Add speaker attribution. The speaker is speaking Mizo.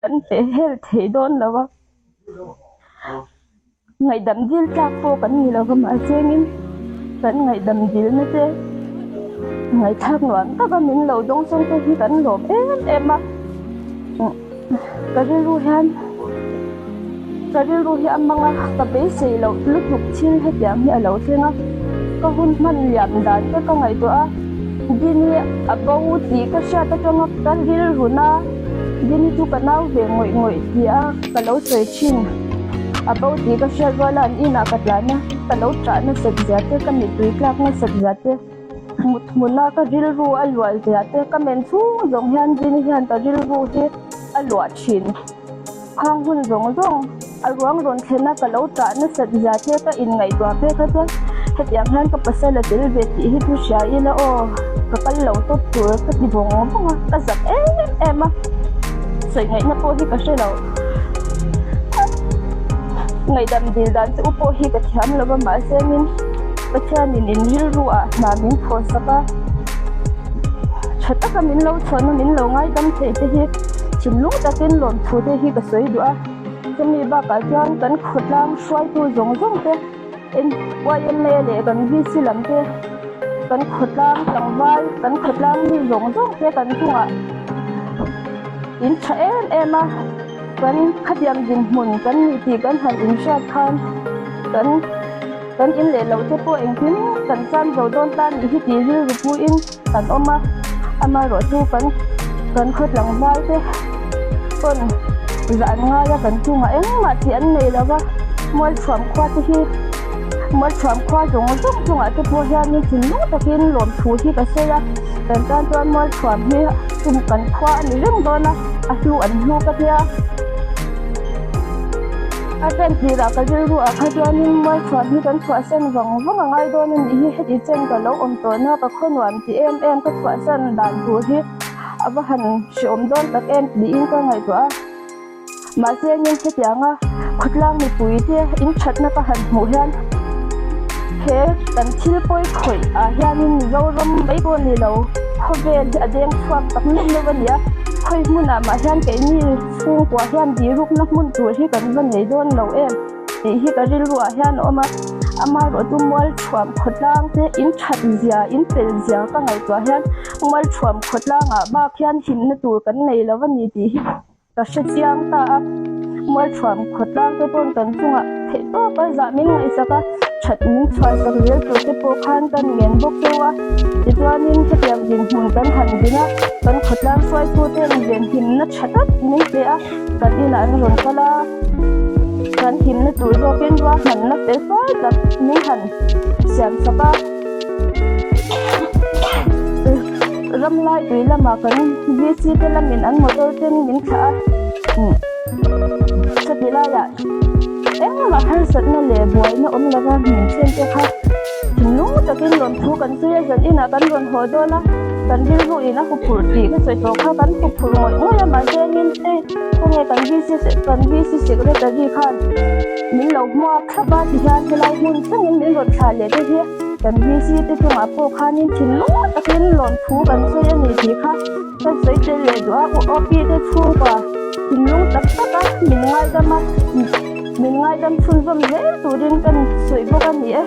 Speaker 1: Kan peh hel thei dawn lo a, ngaihdam dil tlak pawh kan ni lo va mahsengin kan ngaihdam dilna te ngaihthlak nuam taka min lo dawng sawng te hi kan lawm em em a, ka rilru hian ka rilru hi a mang a, ka beisei loh lutuk thil hetiang hi a lo thleng a, ka hun hman liam dan te ka ngaihtuah a, Dini a bo tih ka hriat atanga ka rilru na. Dini chu ka nau ve ngawih ngawih ti a ka lo sawi thin. A bo tih ka hriat rual a an inah ka tlan a, ka lo ṭah nasat zia te, ka mittui tlak nasat zia te, mut hmuna ka rilru a luah zia te, ka men chhung zawng hian Dini hian ka rilru hi a luah thin. Khang hun zawng zawng a ruang rawn thlen a ka lo ṭah nasat zia te ka inngaihtuah phei kha chuan hetiang hian ka pasal a tel ve tih hi chu hria ila aw ka kal lo tawp tur ka ti vawng vawng a, ka zak em em a, sawi ngaihna pawh hi ka hre lo. Ngaihdam dil dan che u pawh hi ka thiam lo va mahse min Pathianin in rilru ah hna min thaw sak a, tha taka min lo chhuahna min lo ngaidam theih te hi thinlung takin lawmthu te hi ka sawi duh a. Chumi bakah chuan kan khawtlang hruaitu zawng zawng te YMA leh kan VC lam te kan khawtlang tlangval kan khawtlang mi zawng zawng te kan chungah in tha em em a kan khatiang dinhmun kan nih tih kan han inhriat khan kan kan in leh loh te pawh engkim kan chan zo dawn ta nih hi tih rilru puiin kan awm a, amaherawhchu kan kan khaw tlangval te pawn zah an ngai a kan chungah engmah tih an nei lo va, Mualthuam khua te hi Mualthuam khua zawng zawng chungah te pawh hianin thinlung takin lawmthu hi ka sawi a, kan tan chuan Mualthuam hi tum kan khua a ni reng dawn a, a hlu an hlu ka tia. A pen tirah ka rilru ah kha chuanin Mualthuam hi kan chhuahsan vang vang a ngai dawn a nih hi, heti chen ka lo awm tawhna ka khaw nuam ti em em ka chhuahsan dan tur hi a va han hreawm dawn tak em tiin ka ngaihtuah a. Mahse engin hetianga khawtlang mipui te in thatna ka han hmuh hian he kan thil pawi khawih ah hianin Mizoram mai pawh ni lo khawvel hi a deng chhuak tak meuh meuh a ni a, khawi hmunah mah hian keini chhungkua hian birukna hmun tur hi kan va nei dawn lo em tih hi ka rilru ah hian a awm a, amaherawhchu Mualthuam khawtlang te in that zia in fel zia ka ngaihtuah hian Mualthuam khawtlang ah bak hian himna tur kan nei lo a ni tih hi ka hre chiang ta a, Mualthuam khawtlang te pawn kan chungah theih tawp a zah min ngaihsak a, that min chhuahsak zel tur te pawh khan kan ngen bawk deuh a, tichuanin hetiang dinhmun kan han din a, kan khawtlang hruaitu ten venhimna tha tak min pe a, kan inah an rawn kal a, kan himna tur zawkin ruahmanna fel fai tak min han siam sak a. Ram lai tui lamah kan VC te lamin an motor ten min thlah a, chutih laiah engmah harsatna leh buaina awm lova min thlen te kha thinlung takin rawn thu kan sawi a, zan inah kan rawn haw dawn a, kan rilru in a huphurh tih ka sawi tawh kha kan huphurh ngawih ngawih a mahse engin hei khawnge kan VC kan VC secretary khan min lo hmuak thlap a tihian helai hmun thlengin min rawn thlah leh te hi. Kan VC te chungah pawh khanin thinlung takin lawmthu kan sawi a ni tih kha ka sawi tel leh duh a, U Opi te chhungkua thinlung tak tak a min ngaidam a, min ngaidam chhunzawm zel turin ka sawi bawk a ni e.